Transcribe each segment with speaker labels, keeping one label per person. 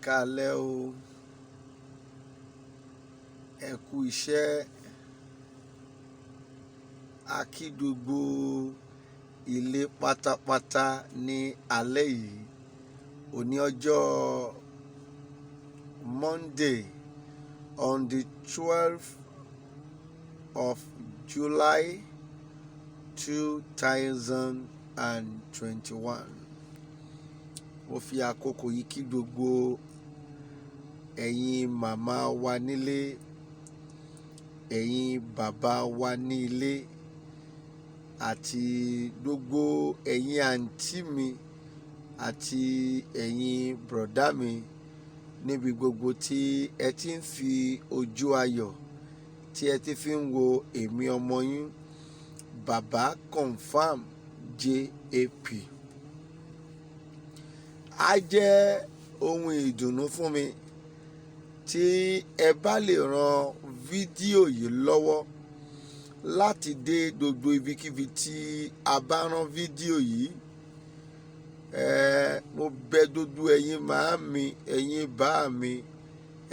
Speaker 1: Káalẹ́ o. Ẹ kú iṣẹ́. A kí gbogbo ilé pátápátá ní alẹ́ yìí. Òní ọjọ́ Monday on the 12th of July 2021. Mo fi àkókò yìí kí gbogbo ẹ̀yin màmá wa nílé, ẹ̀yin bàbá wa ní ilé àti gbogbo ẹ̀yin àǹtí mi àti ẹ̀yin bùrọ̀dá mi níbi gbogbo tí ẹ ti ń fi ojú ayọ̀ tí ẹ ti fi ń wo èmi ọmọ yín, Bàbá Confirm JAP. Á jẹ́ ohun ìdùnnú fún mi tí ẹ bá lè ran fídíò yìí lọ́wọ́ láti dé gbogbo ibikíbi tí a bá rán fídíò yìí. Mo bẹ̀ gbogbo ẹ̀yin màámi, ẹ̀yin bàá mi,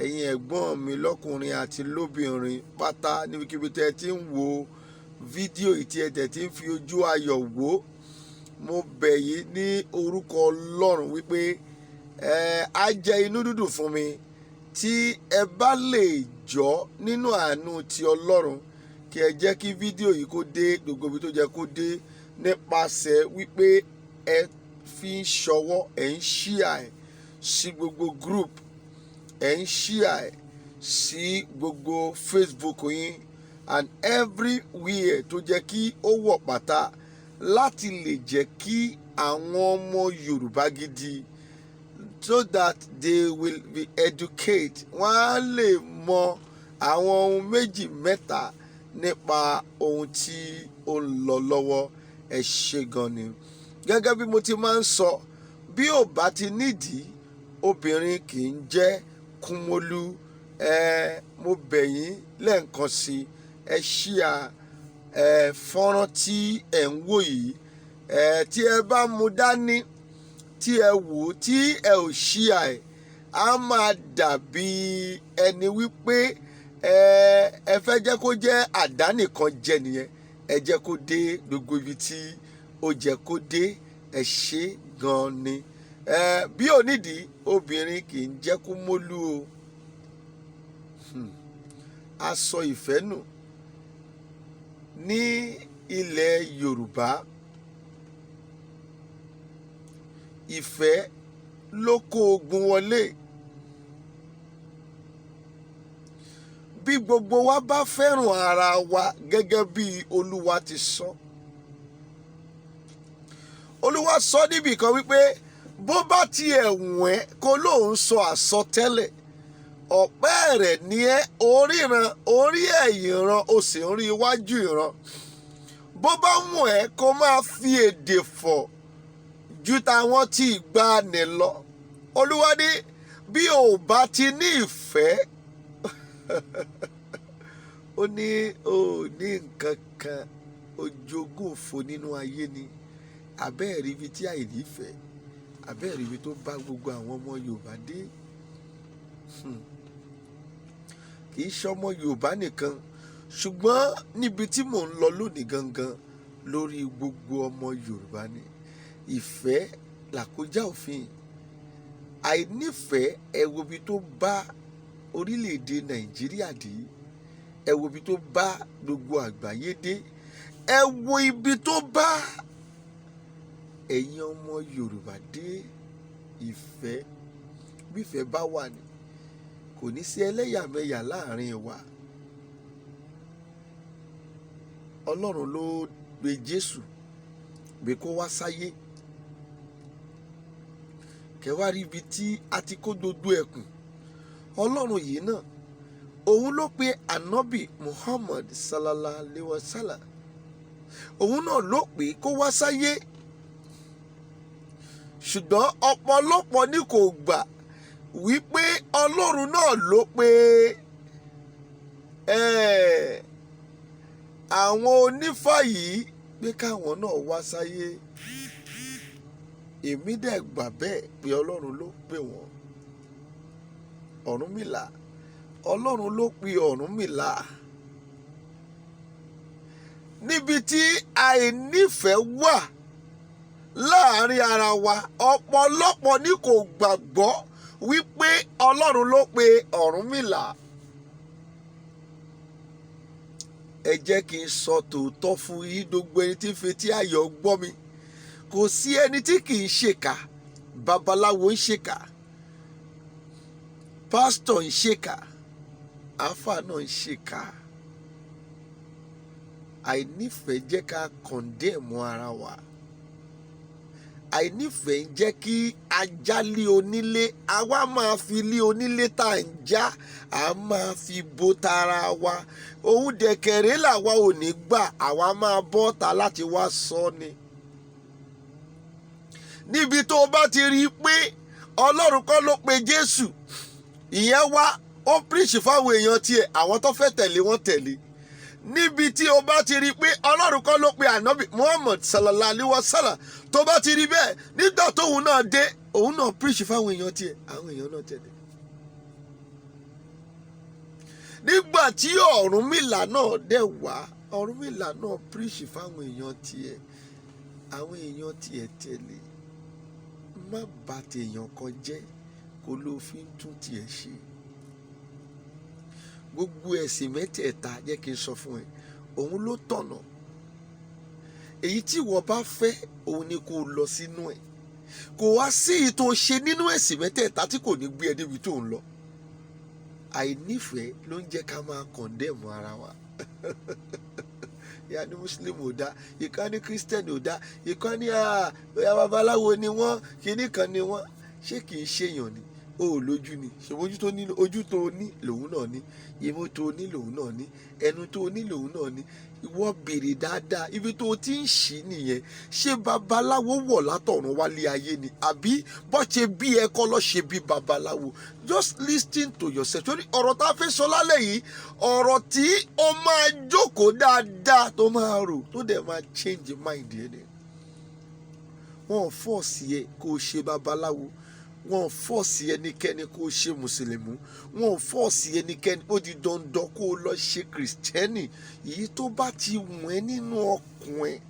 Speaker 1: ẹ̀yin ẹ̀gbọ́n mi lọ́kùnrin àti lóbìnrin pátá níbikíbi tí ẹ ti ń wo fídíò yìí tí ẹ dẹ̀ ti ń fi ojú ayọ̀ wò. Mo bẹ̀ yín ní orúkọ Ọlọ́run wípé á jẹ́ inú dúdùn fún mi tí ẹ bá lè jọ́ nínú àánú ti Ọlọ́run kí ẹ jẹ́ kí fídíò yìí kó dé gbogbo ibi tó jẹ́ kó dé nípasẹ̀ wípé ẹ fi ń ṣọwọ́, ẹ̀ ń share ẹ̀ sí gbogbo group, ẹ̀ ń share ẹ̀ sí gbogbo Facebook yín and everywhere tó jẹ́ kí ó wọ̀ pátá láti lè jẹ́ kí àwọn ọmọ Yorùbá gidi, so that they will be educate, wọ́n á lè mọ àwọn ohun méjì mẹ́ta nípa ohun tí ó ń lọ lọ́wọ́. Ẹ ṣé gan ni. Gẹ́gẹ́ bí mo ti máa ń sọ, bí ò bá ti nídìí, obìnrin kì í jẹ́ kúmólú. Mo bẹ̀ yín lẹ́ẹ̀kan sí, ẹ share fọ́nrán tí ẹ̀ ń wò yìí. Tí ẹ bá mú dání, tí ẹ wò ó, tí ẹ ò share ẹ̀, á máa dàbí ẹni wípé ẹ fẹ́ jẹ́ kó jẹ́ àdánìkan jẹ nìyẹn. Ẹ jẹ́ kó dé gbogbo ibi tí ó jẹ́ kó dé. Ẹ ṣé gan ni. Bí ò nídìí, obìnrin kì í jẹ́ kó mólú o. A sọ ìfẹ́ nù ní ilẹ̀ Yorùbá. Ìfẹ́ ló kó ogun wọlé. Bí gbogbo wa bá fẹ́ràn ara wa gẹ́gẹ́ bí Olúwa ti sọ. Olúwa sọ níbì kan wípé bó bá tiẹ̀ wùn ẹ́ kó lóun sọ àsọtẹ́lẹ̀, ọ̀pẹ́ rẹ̀ ní ẹ́ oríran, orí ẹ̀yìn ìran, o sì ń rí iwájú ìran. Bó bá wùn ẹ́ kó máa fi èdè fọ̀ ju tàwọn tí ìgbàanì lọ. Olúwa ní bí o bá ti ní ìfẹ́, ó ní o ò ní nǹkan kan, ojogún òfo nínú ayé ni. Àbẹ́ẹ̀rí ibi tí àìnífẹ̀ẹ́, àbẹ́ẹ̀rí ibi tó bá gbogbo àwọn ọmọ Yorùbá dé. Kì í ṣọmọ Yorùbá nìkan, ṣùgbọ́n níbi tí mò ń lọ lónìí gangan lórí gbogbo ọmọ Yorùbá ni. Ìfẹ́ làkójá òfin. Àìnífẹ̀ẹ́, ẹ wo ibi tó bá orílẹ̀-èdè Nàìjíríà dé, ẹ wo ibi tó bá gbogbo àgbáyé dé, ẹ wo ibi tó bá ẹ̀yin ọmọ Yorùbá dé. Ìfẹ́, bí ìfẹ́ bá wà ní, kò ní sí ẹlẹ́yàmẹ̀yà láàrin wa. Ọlọ́run ló pe Jésù pé kó wá sáyé. Kẹ́ wá rí ibi tí a ti kó gbogbo ẹ̀kùn. Ọlọ́run yìí náà, òun ló pe Ànábì Muhammad sallallahu alaihi wasallam. Òun náà ló pè kó wá sáyé. Ṣùgbọ́n ọ̀pọ̀lọpọ̀ ni kò gbà wípé Ọlọ́run náà ló pe àwọn onífá yìí pé káwọn náà wá sáyé. Èmi dẹ̀ gbà bẹ́ẹ̀ pé Ọlọ́run ló pè wọ́n. Ọ̀rúnmìlà. Ọlọ́run ló pe Ọ̀rúnmìlà. Níbi tí àìnífẹ̀ẹ́ wà láàrin ara wa, ọ̀pọ̀lọpọ̀ ní kò gbàgbọ́ wípé Ọlọ́run ló pe Ọ̀rúnmìlà. Ẹ jẹ́ kí n sọ tòótọ́ fún yín, gbogbo ẹni tí ń fetí ayọ̀ gbọ́ mi. Kò sí ẹni tí kì í ṣèkà. Babaláwo ń ṣèkà, pásítọ̀ ń ṣèkà, àáfàá náà ń ṣèkà. Àìnífẹ̀ẹ́ jẹ́ ká condemn ara wa. Àìnífẹ̀ẹ́ ń jẹ́ kí ajá lé onílé, àwa máa fi lé onílé tá à ń já, à máa fi bo tara wa. Òun dẹ̀kẹ̀rẹ́ làwa ò ní gbà, àwa máa bọ́ ta láti wá sọ ni. Níbi tó o bá ti rí i pé Ọlọ́run kọ́ ló pe Jésù, ìyẹn wá ó preach fáwọn èèyàn tiẹ̀, àwọn tó fẹ́ tẹ̀lé wọ́n tẹ̀lé. Níbi tí o bá ti rí i pé Ọlọ́run kọ́ ló pe Ànábì Muhammad sallallahu alaihi wasallam, tó bá ti rí bẹ́ẹ̀, nígbà tóun náà dé, òun náà preach fáwọn èèyàn tiẹ̀, àwọn èèyàn náà tẹ̀lé. Nígbà tí Ọ̀rúnmìlà náà dẹ̀ wá, Ọ̀rúnmìlà náà preach fáwọn èèyàn tiẹ̀, àwọn èèyàn tiẹ̀ tẹ̀lé. Má bà tèèyàn kan jẹ́ kó ló fi ń tún tiẹ̀ ṣe. Gbogbo ẹ̀sìn mẹ́tẹ̀ẹ̀ta, jẹ́ kí n sọ fún ẹ, òun ló tọ̀nà. Èyí tí ìwọ bá fẹ́, òun ni kó lọ sínú ẹ̀. Kò wá sí èyí tó ṣe nínú ẹ̀sìn mẹ́tẹ̀ẹ̀ta tí kò ní gbé ẹ débi tó ń lọ. Àìnífẹ̀ẹ́ ló ń jẹ́ ká máa condemn ara wa. Ìyá ní Muslim ò dá, ìkan ní Christian ò dá, ìkan ní babaláwo ni wọ́n, kinní kan ni wọ́n. Ṣé kì í ṣèyàn ni? O ò lójú ni. Ṣùgbọ́n ojú tó ní, ojú tó ní lòun náà ní, imú tó ní lòun náà ní, ẹnu tó ní lòun náà ní. Ìwọ béèrè dáadáa, ibi tó ti ń ṣí nìyẹn. Ṣé babaláwo wọ̀ látọ̀run wálé ayé ni? Àbí bọ́ ṣe bí ẹ kọ́ lọ́ ṣe bí babaláwo? Just listen to yourself. Torí ọ̀rọ̀ tá a fẹ́ sọ lálẹ́ yìí, ọ̀rọ̀ tí ó máa jókòó dáadáa, tó máa rò, tó dẹ̀ máa change mind ẹ ni. Wọ́n force ẹ kó o ṣe babaláwo, wọ́n force ẹnikẹ́ni kó o ṣe mùsùlùmí, wọ́n force ẹnikẹ́ni, ó di dandan kó o lọ ṣe kìrìsìtẹ́nì. Èyí tó bá ti wùn ẹ́ nínú ọkàn ẹ,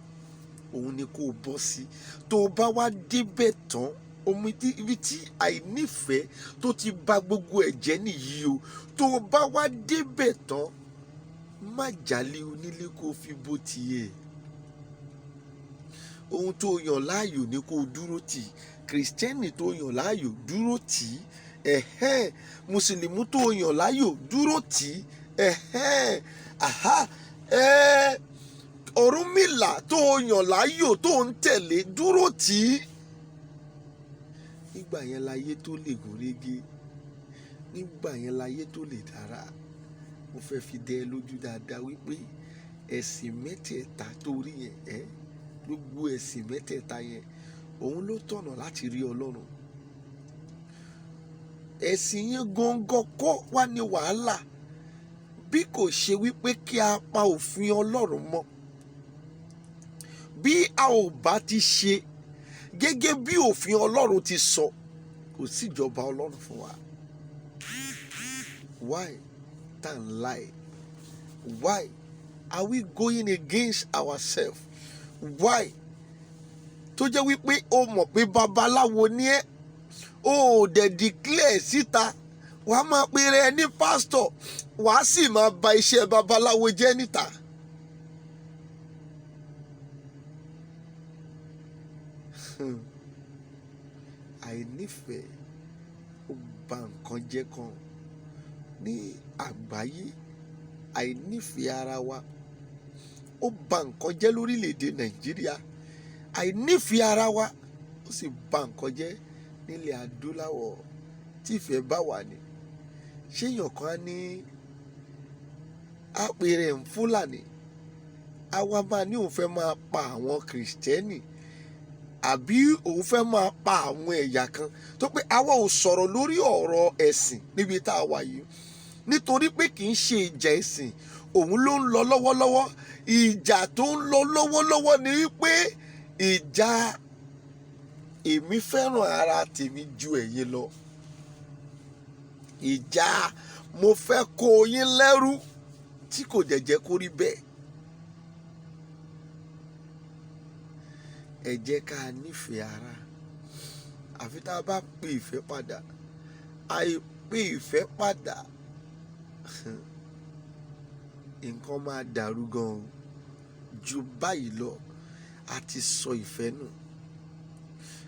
Speaker 1: òun ni kó o bọ́ sí. Tó o bá wá débẹ̀ tán, omi ibi tí àìnífẹ̀ẹ́ tó ti bà gbogbo ẹ̀ jẹ́ nìyí o. Tó o bá wá débẹ̀ tán, má jálé onílé kó o fi bó tiẹ̀. Ohun tó yàn láàyò ni kó o dúró tì. Kìrìsìtẹ́nì tó yàn láàyò, dúró tì í. Ẹ̀hẹ́n, mùsùlùmí tó yàn láàyò, dúró tì í. Ẹ̀hẹ́n, àhá, ẹ̀, Ọ̀rúnmìlà tó yàn láàyò tó ń tẹ̀lé, dúró tì í. Nígbà yẹn láyé tó lè gún régé, nígbà yẹn láyé tó lè dára. Mo fẹ́ fi dẹ́ ẹ lójú dáadáa wípé ẹ̀sìn mẹ́tẹ̀ẹ̀ta tó rí yẹn, ẹ́, gbogbo ẹ̀sìn mẹ́tẹ̀ẹ̀ta yẹn, òun ló tọ̀nà láti rí Ọlọ́run. Ẹ̀sìn yẹn gangan kọ́ wá ní wàhálà, bí kò ṣe wípé kí a pa òfin Ọlọ́run mọ́. Bí a ò bá ti ṣe gẹ́gẹ́ bí òfin Ọlọ́run ti sọ, kò sí ìjọba Ọlọ́run fún wa. Why tá n lie? Why are we going against ourselves? Why tó jẹ́ wípé o mọ̀ pé babaláwo ni ẹ́, o ò dẹ̀ declare síta, wàá máa pe rẹ ní pásítọ̀, wàá sì máa ba iṣẹ́ babaláwo jẹ́ níta. Àìnífẹ̀ẹ́ ó ba nǹkan jẹ́ kan ní àgbáyé. Àìnífẹ̀ẹ́ ara wa ó ba nǹkan jẹ́ lórílẹ̀‐èdè Nàìjíríà. Àìnífẹ̀ẹ́ ara wa ó sì ba nǹkan jẹ́ nílẹ̀ adúláwọ̀. Tí ìfẹ́ bá wà ní, ṣé èèyàn kan á ní àpèrè ń Fúlàní, àwa máa ní òun fẹ́ máa pa àwọn Kìrìsìtẹ́nì, àbí òun fẹ́ máa pa àwọn ẹ̀yà kan? Tó pé àwa ò sọ̀rọ̀ lórí ọ̀rọ̀ ẹ̀sìn níbi tá a wà yìí, nítorí pé kì í ṣe ìjà ẹ̀sìn òun ló ń lọ lọ́wọ́lọ́wọ́. Ìjà tó ń lọ lọ́wọ́lọ́wọ́ ni wípé ìjà èmi fẹ́ràn ara tèmi ju ẹ̀yin lọ. Ìjà mo fẹ́ kó yín lẹ́rú tí kò dẹ̀ jẹ́ kó rí bẹ́ẹ̀. Ẹ jẹ́ ká nífẹ̀ẹ́ ara. Àfi tá a bá pe ìfẹ́ padà. Àìpé ìfẹ́ padà, nǹkan máa dàrú gan-an ju báyìí lọ. A ti sọ ìfẹ́ nù.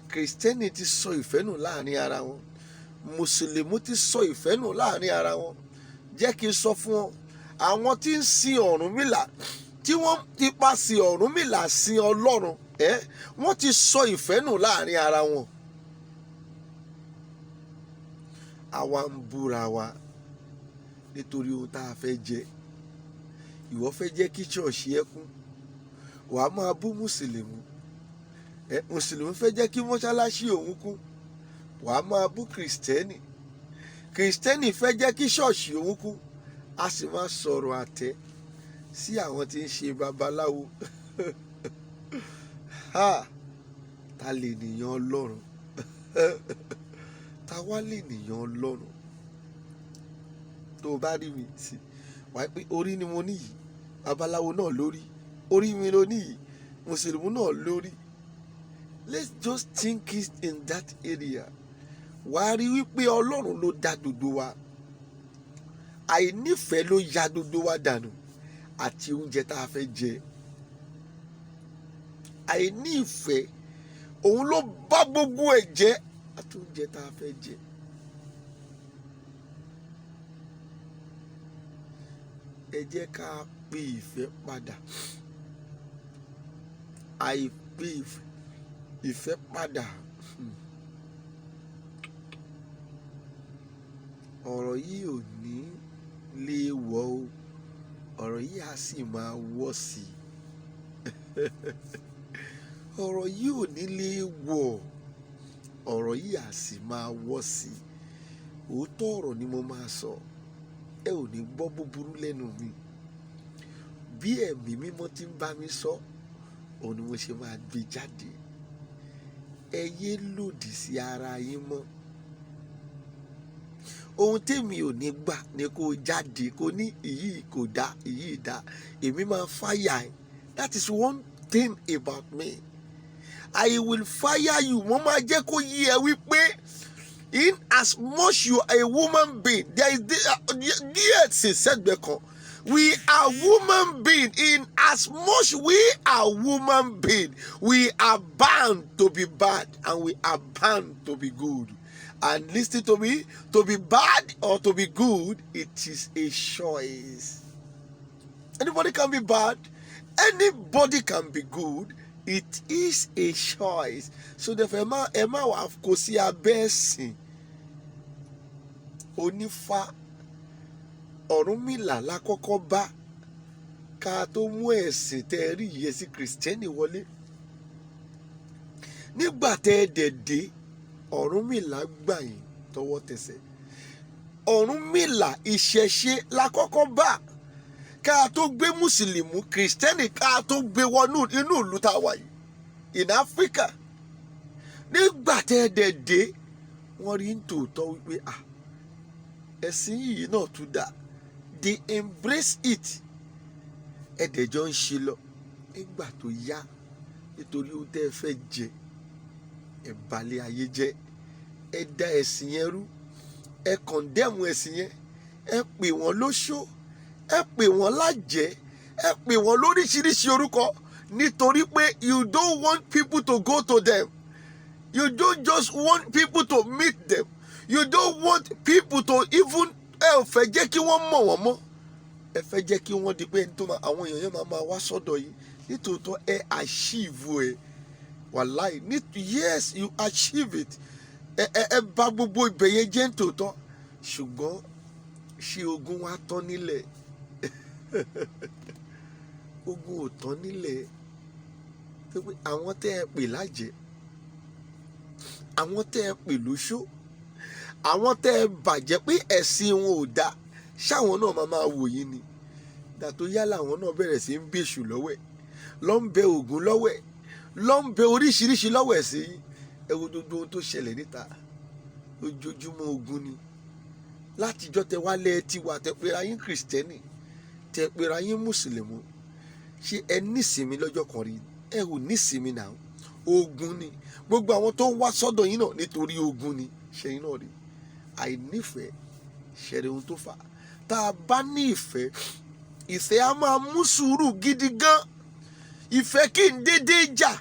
Speaker 1: Kìrìsìtẹ́nì ti sọ ìfẹ́ nù láàrin ara wọn. Mùsùlùmí ti sọ ìfẹ́ nù láàrin ara wọn. Jẹ́ kí n sọ fún ọ, àwọn tí ń sin Ọ̀rúnmìlà, tí wọ́n ti pasẹ̀ Ọ̀rúnmìlà sin Ọlọ́run, ẹ́ wọ́n ti sọ ìfẹ́ nù láàrin ara wọn. Àwa ń búra wa nítorí ohun tá a fẹ́ jẹ. Ìwọ fẹ́ jẹ́ kí ṣọ́ọ̀ṣì ẹ kún, wàá máa bú mùsùlùmí. Ẹ mùsùlùmí fẹ́ jẹ́ kí mọ́ṣáláṣí òun kún, wàá máa bú kìrìsìtẹ́nì. Kìrìsìtẹ́nì fẹ́ jẹ́ kí ṣọ́ọ̀ṣì òun kún, a sì máa sọ̀rọ̀ àtẹ́ sí àwọn tí ń ṣe babaláwo. Ha! Ta lè nìyàn Ọlọ́run? Ta wá lè nìyàn Ọlọ́run? Tó o bá rí mi sí, wàá pé orí ni mo ní yìí, babaláwo náà lórí, orí mi ló ní yìí, mùsùlùmí náà lórí. Let's just think it in that area. Wàá rí wípé Ọlọ́run ló dá gbogbo wa. Àìnífẹ̀ẹ́ ló ya gbogbo wa dànù àti oúnjẹ tá a fẹ́ jẹ. Àìní ìfẹ́ òun ló bá gbogbo ẹ̀ jẹ́ àti oúnjẹ tá a fẹ́ jẹ. Ẹ jẹ́ ká pe ìfẹ́ padà. Àìpé ìfẹ́ padà. Ọ̀rọ̀ yìí ò ní lè wọ̀ o. Ọ̀rọ̀ yìí á sì máa wọ́ sí i. Ọ̀rọ̀ yìí ò ní lè wọ̀. Ọ̀rọ̀ yìí á sì máa wọ́ sí i. Òótọ́ ọ̀rọ̀ ni mo máa sọ. Ẹ ò ní gbọ́ búburú lẹ́nu mi. Bí ẹ̀mí mímọ́ tí ń bá mi sọ, òun ni mo ṣe máa gbé jáde. Ẹ yé lòdì sí ara yín mọ́. Ohun tèmi ò ní gbà ni kó jáde kó ní ìyí kò dá, ìyí dá. Èmi máa fire ẹ. That is one thing about me. I will fire you. Mo máa jẹ́ kó yé ẹ wípé in as much you are a woman being, there is díẹ̀ sì sẹ́gbẹ̀ẹ́ kan. We are human being. In as much we are human being, we are bound to be bad and we are bound to be good. And listen to me, to be bad or to be good, it is a choice. Anybody can be bad, anybody can be good. It is a choice. So therefore, ẹ má wà kó sí abẹ́ ẹ̀sìn onífá. Ọ̀rúnmìlà la kọ́kọ́ bá ká tó mú ẹ̀sìn tẹ́ ẹ rí yìí sí kìrìsìtẹ́nì wọlé. Nígbà tẹ́ ẹ dẹ̀ dé, Ọ̀rúnmìlà gbà yín tọwọ́ tẹsẹ̀. Ọ̀rúnmìlà ìṣẹ̀ṣe la kọ́kọ́ bá ká tó gbé mùsùlùmí kìrìsìtẹ́nì ká tó gbé wọnú inú ìlú tá a wà yìí in Africa. Nígbà tẹ́ ẹ dẹ̀ dé, wọ́n rí tòótọ́ wípé ah, ẹ̀sìn yìí náà tún dá. They embrace it. Ẹ̀dẹ̀jọ́ ń ṣe lọ. Nígbà tó yá, nítorí ohun tẹ́ ẹ fẹ́ jẹ, ẹ balẹ̀ ayé jẹ́, ẹ da ẹ̀sìn yẹn rú, ẹ condemn ẹ̀sìn yẹn, ẹ pè wọ́n lóṣó, ẹ pè wọ́n lájẹ́, ẹ pè wọ́n lóríṣiríṣi orúkọ nítorí pé you don't want people to go to them. You don't just want people to meet them. You don't want people to even, ẹ ò fẹ́ jẹ́ kí wọ́n mọ̀ wọ́n mọ́. Ẹ fẹ́ jẹ́ kí wọ́n di pé ẹni tó máa àwọn èèyàn yẹn máa máa wá sọ́dọ̀ yìí. Nítòótọ́ ẹ achieve ẹ. Wàláì, ní yes, you achieve it. Ẹ bà gbogbo ibẹ̀ yẹn jẹ́ nítòótọ́. Ṣùgbọ́n ṣé ogun wa tán nílẹ̀? Ogun ò tán nílẹ̀. Pé àwọn tẹ́ ẹ pè lájẹ́, àwọn tẹ́ ẹ pè lóṣó, àwọn tẹ́ ẹ bàjẹ́ pé ẹ̀sìn wọn ò dáa, ṣáwọn náà máa máa wò yín ni? Ìgbà tó yá làwọn náà bẹ̀rẹ̀ sí ń bèṣù lọ́wọ́ ẹ̀, lọ́ ń bẹ Ògún lọ́wọ́ ẹ̀, lọ́ ń bẹ oríṣiríṣi lọ́wọ́ ẹ̀ sí yín. Ẹ wo gbogbo ohun tó ṣẹlẹ̀ níta. Ojoojúmọ́ ogun ni. Látijọ́ tẹ wálé ẹ ti wà, tẹ pera yín Christian, tẹ pera yín Mùsùlùmí, ṣé ẹ nísinmi lọ́jọ́ kan rí? Ẹ ò nísinmi náà. Ogun ni gbogbo àwọn tó ń wá sọ́dọ̀ yín náà, nítorí ogun ni. Ṣẹ́yìn náà rí àìnífẹ̀ẹ́ ṣẹ̀rẹ̀ ohun tó fà á. Tá a bá ní ìfẹ́, ìfẹ́ á máa mú sùúrù gidi gan. Ìfẹ́ kì í dédé jà,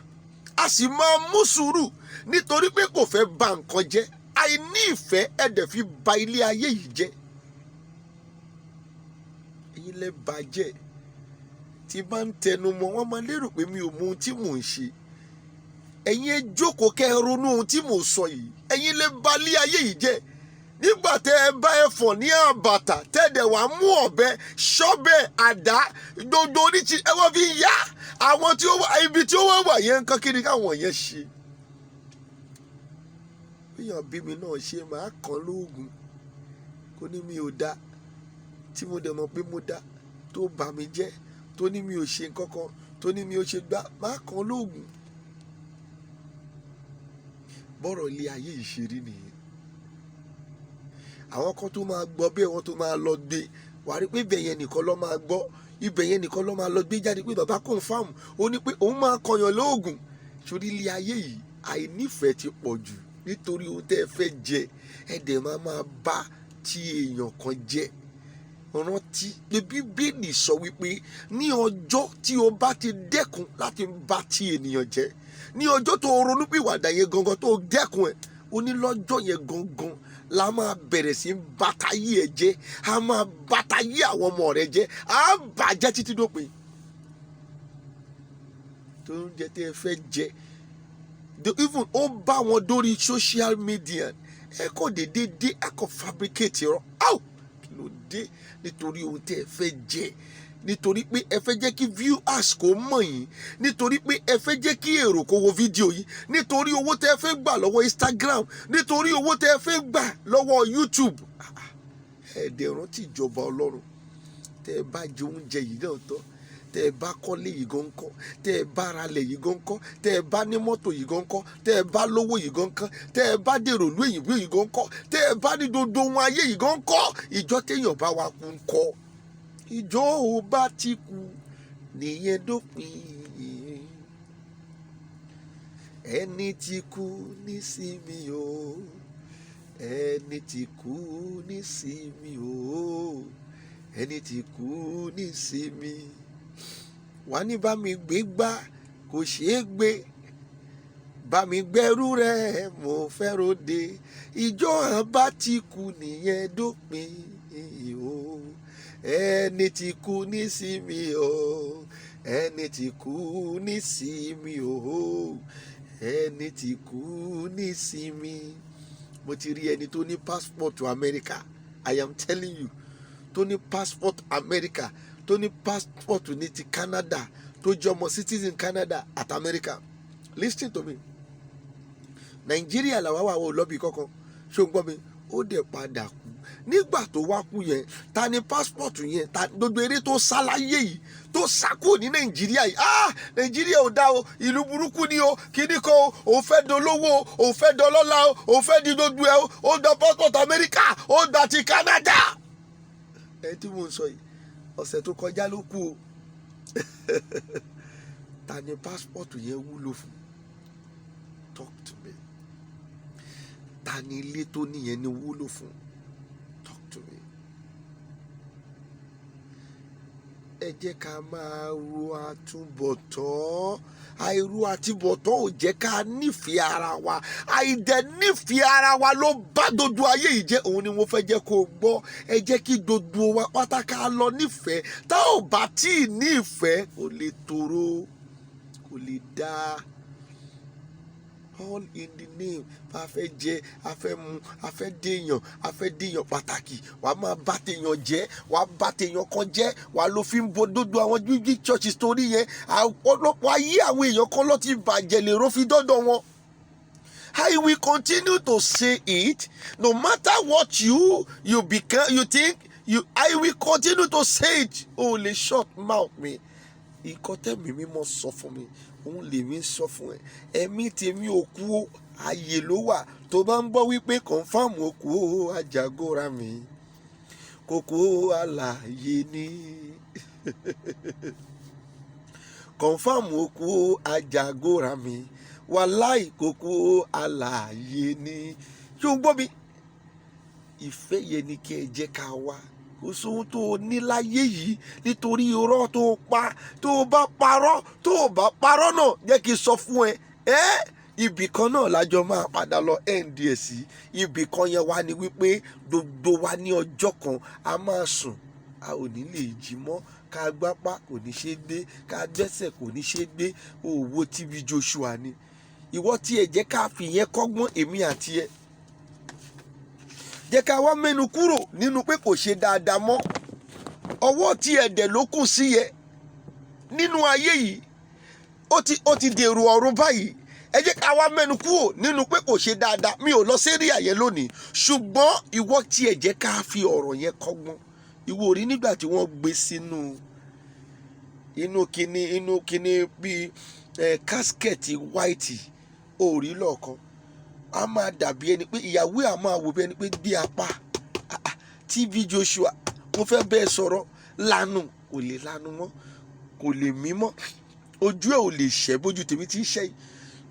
Speaker 1: a sì máa mú sùúrù nítorí pé kò fẹ́ bà nǹkan jẹ́. Àìní ìfẹ́ ẹ̀dẹ̀ fi ba ilé ayé yìí jẹ́. Ẹ̀yin lẹ bàjẹ́. Tí bá ń tẹnu mọ́, wọ́n máa lérò pé mi ò mọ ohun tí mò ń ṣe. Ẹ̀yin ẹ jókòó kẹ́ ẹ ronú ohun tí mò ń sọ yìí. Ẹ̀yin lẹ ba ilé ayé yìí jẹ́ nígbà tẹ́ ẹ bá ẹfọ̀n ní àbàtà, tẹ́ẹ̀dẹ̀ wàá mú ọ̀bẹ, ṣọ́bẹ̀, àdá, gbogbo oríṣi ẹ wọ́n fi yá àwọn tí ó wà ibi tí ó wà wà yẹn ń kán. Kí ni káwọn yẹn ṣe? Bíyàn bí mi náà ṣe máa kàn lóògùn kó ní mi ò dá, tí mo dẹ̀ mọ̀ pé mo dá, tó bà mí jẹ́, tó ní mi ò ṣe nǹkan kan, tó ní mi ò ṣe gbá, máa kàn lóògùn. Bọ́rọ̀ ilé ayé yìí ṣe rí nìyẹn. Àwọn kan tó máa gbọ́ bẹ́ẹ̀, wọ́n tó máa lọ gbé, wàá rí pé ibẹ̀ yẹn nìkan ló máa gbọ́, ibẹ̀ yẹn nìkan ló máa lọ gbé jáde pé bàbá confirm, ó ní pé òun máa kọyàn lóògùn. Sórí ilé ayé yìí, àìnífẹ̀ẹ́ ti pọ̀ jù. Nítorí ohun tẹ́ ẹ fẹ́ jẹ, ẹ dẹ̀ máa máa bá tí èèyàn kan jẹ́. Rántí pé Bíbélì sọ wípé ní ọjọ́ tí o bá ti dẹ́kun láti bá ti ènìyàn jẹ́, ní ọjọ́ tó ronúpìwàdà yẹn gangan, tó dẹ́kun ẹ̀, ó ní lọ́jọ́ yẹn gangan la máa bẹ̀rẹ̀ sí bàtàyé ẹ̀ jẹ́, a máa bàtàyé àwọn ọmọ rẹ̀ jẹ́, a bàjẹ́ títí dópin. Tó ń jẹ tẹ́ ẹ fẹ́ jẹ, even ó bá wọn dórí social media, ẹ kò déédéé dé, ẹ kò fabricate irọ́. Áò, kí ló dé? Nítorí ohun tẹ́ ẹ fẹ́ jẹ, nítorí pé ẹ fẹ́ jẹ́ kí viewers kó mọ̀ yín, nítorí pé ẹ fẹ́ jẹ́ kí èrò kó wo fídíò yìí, nítorí owó tẹ́ ẹ fẹ́ gbà lọ́wọ́ Instagram, nítorí owó tẹ́ ẹ fẹ́ gbà lọ́wọ́ YouTube. Ẹ dẹ̀ rántí ìjọba Ọlọ́run. Tẹ́ ẹ bá jẹ oúnjẹ yìí náà tán, tẹ́ ẹ bá kọ́lé yìí gan kọ́, tẹ́ ẹ bá ralẹ̀ yìí gan kọ́, tẹ́ ẹ bá ní mọ́tò yìí gan kọ́, tẹ́ ẹ bá lówó yìí gan kọ́, tẹ́ ẹ bá dèrò ìlú òyìnbó yìí gan kọ́, tẹ́ ẹ bá ní gbogbo ohun ayé yìí gan kọ́, ìjọ téèyàn bá wa kú ń kọ́, ìjọ ò bá ti kú nìyẹn dópin. Ẹni tí kú nísìmí o, ẹni tí kú nísìmí o, ẹni tí kú nísìmí. Wà ní bá mi gbé gbá, kò ṣeé gbé, bá mi gbẹ́rú rẹ̀, mo fẹ́ ròde. Ìjọ àbá ti kú nìyẹn dópin o. Ẹni tí kú nísìmí o, ẹni tí kú nísìmí o, ẹni tí kú nísìmí. Mo ti rí ẹni tó ní passport to America, I am telling you, tó ní passport America, tó ní passport ní ti Canada, tó jẹ́ ọmọ citizen Canada at America. Listen to me, Nàìjíríà làwa wà, wọ́n lọ́bì kankan. Ṣó ń gbọ́ mi? Ó dẹ̀ padà kú. Nígbà tó wá kú yẹn, ta ni passport yẹn? Ta gbogbo eré tó sá láyé yìí, tó sá kúrò ní Nàìjíríà yìí? Ah, Nàìjíríà ò dá o, ìlú burúkú ni o, kíní kan o, òun fẹ́ dolówó o, òun fẹ́ dọlọ́lá o, òun fẹ́ di gbogbo ẹ o. Ó gba passport Amẹ́ríkà, ó gba ti Canada. Ẹ tí mò ń sọ yìí, ọ̀sẹ̀ tó kọjá ló kú o. Ta ni passport yẹn wúlò fún? Talk to me. Ta ni ilé tó níyẹn ni wúlò fún? Talk to me. Ẹ jẹ́ ká máa ro àtúbọ̀tán. Àìro àtúbọ̀tán ò jẹ́ ká nífẹ̀ẹ́ ara wa. Àìdẹ̀ nífẹ̀ẹ́ ara wa ló bá gbogbo ayé yìí jẹ́. Òun ni mo fẹ́ jẹ́ kó o gbọ́. Ẹ jẹ́ kí gbogbo wa pátá ká lọ nífẹ̀ẹ́. Tá ò bá tí ì ní ìfẹ́, kò lè tòrò, kò lè dáa. All in the name a fẹ́ jẹ, a fẹ́ mu, a fẹ́ dèèyàn, a fẹ́ dèèyàn pàtàkì. Wàá máa bá tèèyàn jẹ́, wàá bá tèèyàn kan jẹ́, wàá ló fi ń bo gbogbo àwọn big churches torí yẹn. Ọ̀pọ̀lọpọ̀ ayé àwọn èèyàn kan ló ti bàjẹ́, lè ró fi dọ́dọ̀ wọn. I will continue to say it no matter what you become, you think you, I will continue to say it. O lè shut mouth mi. Ìkọ́ tẹ̀mí mímọ́ sọ fún mi, òun lèmi ń sọ fún ẹ. Ẹ̀mí tèmi ò kú o, ààyè ló wà. Tó bá ń gbọ́ wípé confirm ò kú o, àjàgóra mi. Kókó àlàyé ni. Confam òkú ajagora mi, wàláì, kókó àlàyé ni. Ṣé o gbọ́ mi? Ìfẹ́ yẹn ni kí ẹ jẹ́ ká wá. Kò sóhun tó o ní láyé yìí nítorí irọ́ tó o pa. Tó o bá parọ́, tó o bá parọ́ náà, jẹ́ kí n sọ fún ẹ, ẹ́ ibì kan náà lájọ máa padà lọ nds. Ibì kan yẹn wá ní wípé gbogbo wa ní ọjọ́ kan a máa sùn, a ò ní lè jí mọ́. Ká gbápá kò ní ṣe gbé, ká gbẹ́sẹ̀ kò ní ṣe gbé. Òwò TB Joshua ni ìwọ tí ẹ jẹ́ ká fìyẹn kọ́gbọ́n. Èmi àti ẹ, jẹ́ ká wá mẹ́nu kúrò nínú pé kò ṣe dáadáa mọ́. Ọwọ́ tí ẹ̀dẹ̀ ló kù sí yẹ nínú ayé yìí, ó ti dèrò ọ̀run báyìí. Ẹ jẹ́ ká wá mẹ́nu kúrò nínú pé kò ṣe dáadáa. Mi ò lọ sí area yẹn lónìí, ṣùgbọ́n ìwọ tí ẹ jẹ́ ká fi ọ̀rọ̀ yẹn kọ́gbọ́n. Ìwọ rí nígbà tí wọ́n gbé sínú inú kinní bíi casket white, ó rí lọ́ọ̀kan, a máa dàbí ẹni pé ìyàwó ẹ̀ á máa wò bí ẹni pé gbé apá. Ah, ah, TB Joshua, mo fẹ́ bẹ́ẹ̀ sọ̀rọ̀, lanu. Kò lè lanu mọ́, kò lè mí mọ́, ojú ẹ̀ ò lè ṣẹ́ bójú tèmi tí ń ṣẹ́ yìí,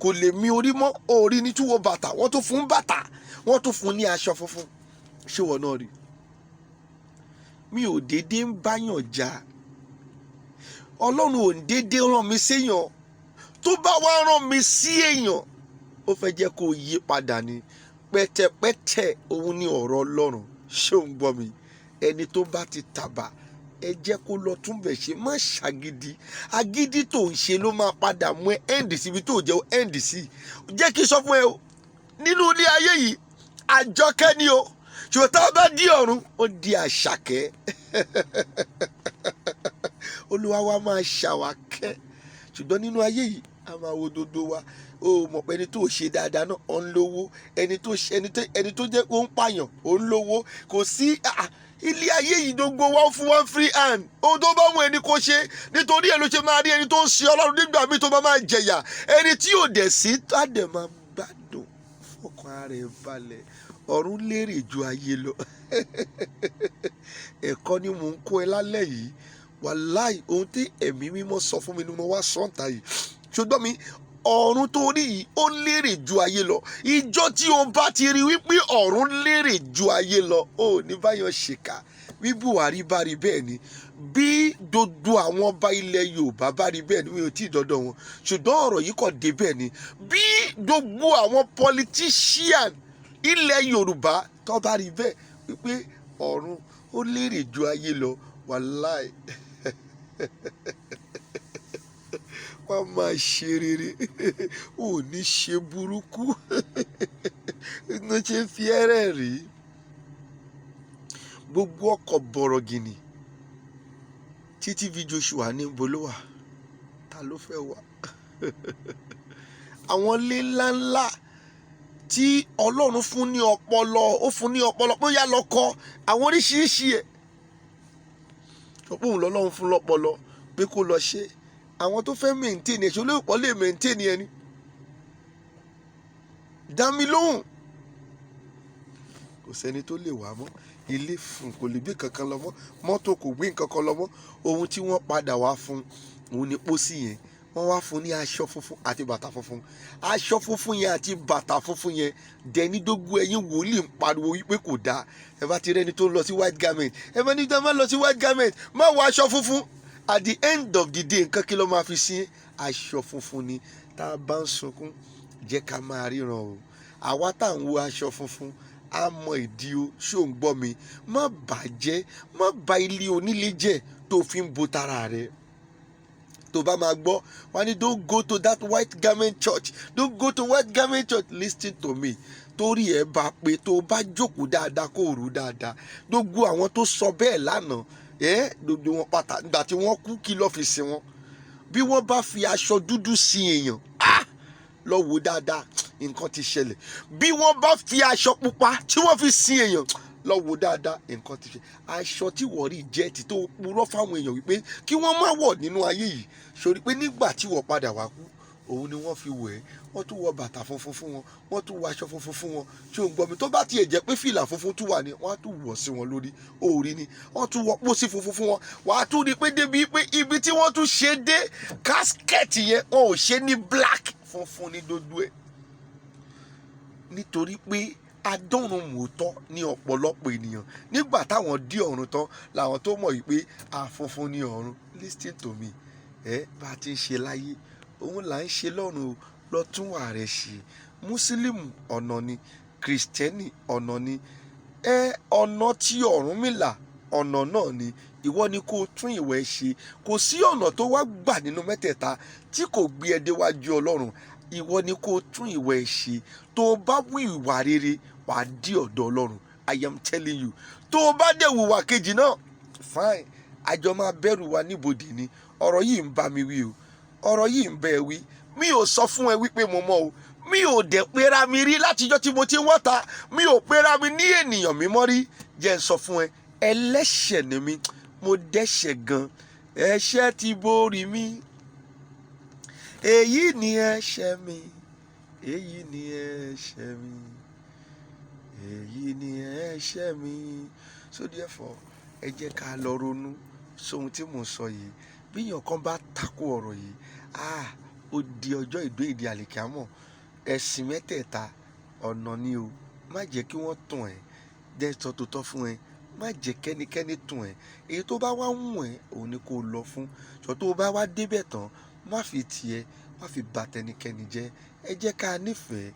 Speaker 1: kò lè mí orí mọ́. Orí ní túwọ́ bàtà, wọ́n tún fún bàtà, wọ́n tún fún ní aṣọ funfun. Ṣé wọ́n náà rí? Mi ò déédéé ń báyàn jà. Ọlọ́run ò déédéé rán mi séèyàn. Tó bá wá rán mi sí èèyàn, ó fẹ́ jẹ́ kó yí padà ní pẹ́tẹ́pẹ́tẹ́. Òun ní ọ̀rọ̀ Ọlọ́run. Ṣé ò ń gbọ́ mi? Ẹni tó bá ti tàbà, ẹ jẹ́ kó lọ túnbẹ̀ ṣe. Má ṣàgídí. Agídí tó ń ṣe ló máa padà mú ẹ end síbi tó jẹ́ end sí. Jẹ́ kí n sọ fún ẹ o, nínú ilé ayé yìí, àjọkẹ́ ni o, ṣùgbọ́n tá a bá di ọ̀run, ó di àṣàkẹ́. Olúwa wa máa ṣàwákẹ́, ṣùgbọ́n nínú ayé yìí, a máa wo dodo wa. O mọ̀ pé ẹni tó ṣe dáadáa náà, ó ń lówó. Ẹni tó ṣe ẹni tó jẹ́ pé ó ń pààyàn, ó ń lówó. Kò sí ilé ayé yìí, gbogbo wa fún one free hand. Ohun tó bá mú ẹni kó ṣe, nítorí ẹ ló ṣe máa rí ẹni tó ń ṣe Ọlọ́run nígbà míì tó máa jẹ̀yà, ẹni tí ò dẹ̀ sí tá dẹ̀ máa gbádùn, fọkàn ara ẹ̀ balẹ̀. Ọ̀run lérè ju ayé lọ. Ẹ̀kọ́ ni mò ń kó ẹ lálẹ́ yìí. Wàláì, ohun tí Ẹ̀mí Mímọ́ sọ fún mi ni mo wá sọ́ǹtà yìí. Ṣùgbọ́n mi, ọ̀run tó rí yìí, ó lérè ju ayé lọ. Ìjọ tí o bá ti rí wípé ọ̀run lérè ju ayé lọ, ó ní báyọ̀ ṣèkà. Bí Buhari bá rí bẹ́ẹ̀ ni, bí gbogbo àwọn ọba ilẹ̀ Yorùbá bá rí bẹ́ẹ̀ ni, mi ò tí ì dọ́dọ̀ wọn, ṣùgbọ́n ọ̀rọ̀ yìí kò dé bẹ́ẹ̀ ni, bí gbogbo àwọn politician ilẹ̀ Yorùbá tó bá rí bẹ́ẹ̀ wípé ọ̀run ó lérè ju ayé lọ, wàláì, wọ́n máa ṣe rere, ò ní ṣe burúkú. Ló ṣe fi ẹrẹ̀ rí gbogbo ọkọ̀ bọ̀rọ̀gìnì títí fi Joshua ní bolówà. Ta ló fẹ́ wà? Àwọn ilé ńláńlá tí Ọlọ́run fún ní ọpọlọ, ó fún ní ọpọlọ pé ó yá lọ kọ́ àwọn oríṣiríṣi ẹ̀, sọ pé òun lọ́lọ́run fún lọ́pọlọ pé kó lọ ṣe. Àwọn tó fẹ́ maintain ẹ̀, ṣe olóòpọ̀ lè maintain ẹni? Dá mi lóhùn. Kò sẹ́ni tó lè wá mọ́. Ilé fún kò lè gbé kankan lọ mọ́, mọ́tò kò gbé nǹkan kan lọ mọ́. Ohun tí wọ́n padà wá fún òun ni pósí yẹn. Wọ́n wá fún ní aṣọ funfun àti bàtà funfun. Aṣọ funfun yẹn àti bàtà funfun yẹn dẹni. Dógún ẹ̀yin wòlíì ń pariwo wípé kò dáa. Ẹ bá ti rẹ́ni tó ń lọ sí white garment, ẹ bá ní má lọ sí white garment, má wọ aṣọ funfun. At the end of the day, nǹkan kí ló máa fi sí? Aṣọ funfun ni. Tá a bá ń sunkún, jẹ́ ká máa ríran o. Àwa tá à ń wo aṣọ funfun, á mọ ìdí o. Ṣó ń gbọ́ mi? Má bàjẹ́, má bà ilé onílé jẹ́ tó fi ń bo tara rẹ̀. Tó bá máa gbọ́, wọ́n ní, "Don't go to that white garment church, don't go to white garment church." Listen to me, torí ẹ bá pé tó bá jókòó dáadáa, kó rú dáadáa, gbogbo àwọn tó sọ bẹ́ẹ̀ lánàá ẹ, gbogbo wọn pátá, nígbà tí wọ́n kú, kí ló fi sin wọn? Bí wọ́n bá fi aṣọ dúdú sin èèyàn, ah, lọ wò dáadáa, nǹkan ti ṣẹlẹ̀. Bí wọ́n bá fi aṣọ pupa tí wọ́n fi sin èèyàn, lọ wò dáadáa, nǹkan ti ṣe. Aṣọ tí wọ́n rí jẹ́ ti tó purọ́ fáwọn èèyàn wípé kí wọ́n má wọ̀ nínú ayé yìí, sórí pé nígbà tí wọ́n padà wá kú, Òun ni wọ́n fi wẹ̀ ẹ́. Wọ́n tún wọ bàtà funfun fún wọn, wọ́n tún wọ aṣọ funfun fún wọn. Tí ò ń gbọ́ mi? Tó bá tiẹ̀ jẹ́ pé fìlà funfun tún wà ní, wọ́n á tún wọ̀ sí wọn lórí òòrí ni. Wọ́n tún wọ pósí funfun fún wọn. Wàá tún rí i pé débi pé ibi tí wọ́n tún ṣe dé, casket yẹn, wọn ò ṣe ní black, funfun ní gbogbo ẹ̀, nítorí pé adọ́run mòótọ́ ní ọ̀pọ̀lọpọ̀ ènìyàn. Nígbà táwọn dé ọ̀run tán làwọn tó mọ̀ yìí pé àfunfun ní ọ̀run. Listen to me. Ẹ bá a ti ń ṣe láyé, òun là ń ṣe lọ́run o. Lọ tún wà rẹ̀ ṣe. Mùsùlùmí, ọ̀nà ni. Kìrìsìtẹ́nì, ọ̀nà ni. Ẹ ọ̀nà tí Ọ̀rúnmìlà, ọ̀nà náà ni. Ìwọ ni kó o tún ìwẹ̀ ṣe. Kò sí ọ̀nà tó wá gbà nínú mẹ́tẹ̀ẹ̀ta tí kò gbé ẹ déwájú Ọlọ́run. Ìwọ ni kó o tún ìwẹ̀ ṣe. Tó o bá wí ìwà rere, wà á dí ọ̀dọ̀ Ọlọ́run. I am telling you. Tó o bá dẹ̀ wùwà kejì náà, fine, àjọ máa bẹ̀rù wa níbodè ni. Ọ̀rọ̀ yìí ń bá mi wí o, ọ̀rọ̀ yìí ń bẹ́ ẹ wí. Mi ò sọ fún ẹ wípé mo mọ̀ o. Mi ò dẹ̀ pera mi rí látijọ́ tí mo ti ń wọ́ta. Mi ò pera mi ní ènìyàn mímọ́ rí. Jẹ́ ń sọ fún ẹ, ẹlẹ́ṣẹ̀ ni mi. Mo dẹ́ṣẹ̀ gan, ẹ̀ṣẹ̀ ti borí mi. Èyí ni ẹ̀ṣẹ̀ mi, èyí ni ẹ̀ṣẹ̀ mi, èyí ni ẹ̀ṣẹ̀ mi. So therefore, ẹ jẹ́ ká lọ ronú sóhun tí mò ń sọ yìí. Bí èèyàn kan bá takò ọ̀rọ̀ yìí, ah, ó di ọjọ́ ìgbé ìdí àlìkámọ̀. Ẹ̀sìn mẹ́tẹ̀ẹ̀ta, ọ̀nà ni o. Má jẹ́ kí wọ́n tàn ẹ́ jẹ́. Sọ tòótọ́ fún ẹ, má jẹ́ kẹ́nikẹ́ni tàn ẹ́. Èyí tó bá wá wùn ẹ́, òun ni kó lọ fún. Sọ tó bá wá débẹ̀ tán, má fi tiẹ̀, má fi bà tẹnikẹ́ni jẹ́. Ẹ jẹ́ ká nífẹ̀ẹ́,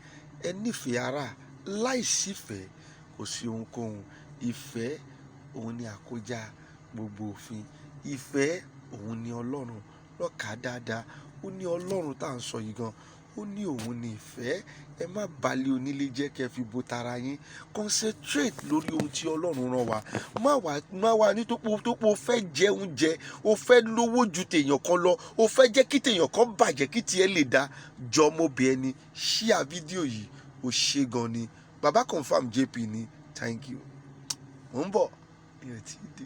Speaker 1: ẹ nífẹ̀ẹ́ ara. Láìsífẹ̀ẹ́, kò sí ohunkóhun. Ìfẹ́, òun ni àkójá gbogbo òfin. Ìfẹ́, òun ni Ọlọ́run. Lọ́ka dáadáa, ó ní Ọlọ́run tá à ń sọ yìí gan, ó ní òun ní ìfẹ́. Ẹ má balẹ̀ onílé jẹ́ kẹ́ fi bo tara yín. Concentrate lórí ohun tí Ọlọ́run rán wa. Má wà ní tó pò fẹ́ jẹ oúnjẹ, o fẹ́ lówó ju tèèyàn kan lọ, o fẹ́ jẹ́ kí tèèyàn kan bàjẹ́ kí tiẹ̀ lè dá. Jọ, mo bẹ̀ ẹ́ ni, share fídíò yìí. O ṣe gan ni. Baba Confirm JP ni. Thank you. Mo ń bọ̀, mi ò tí ì dé.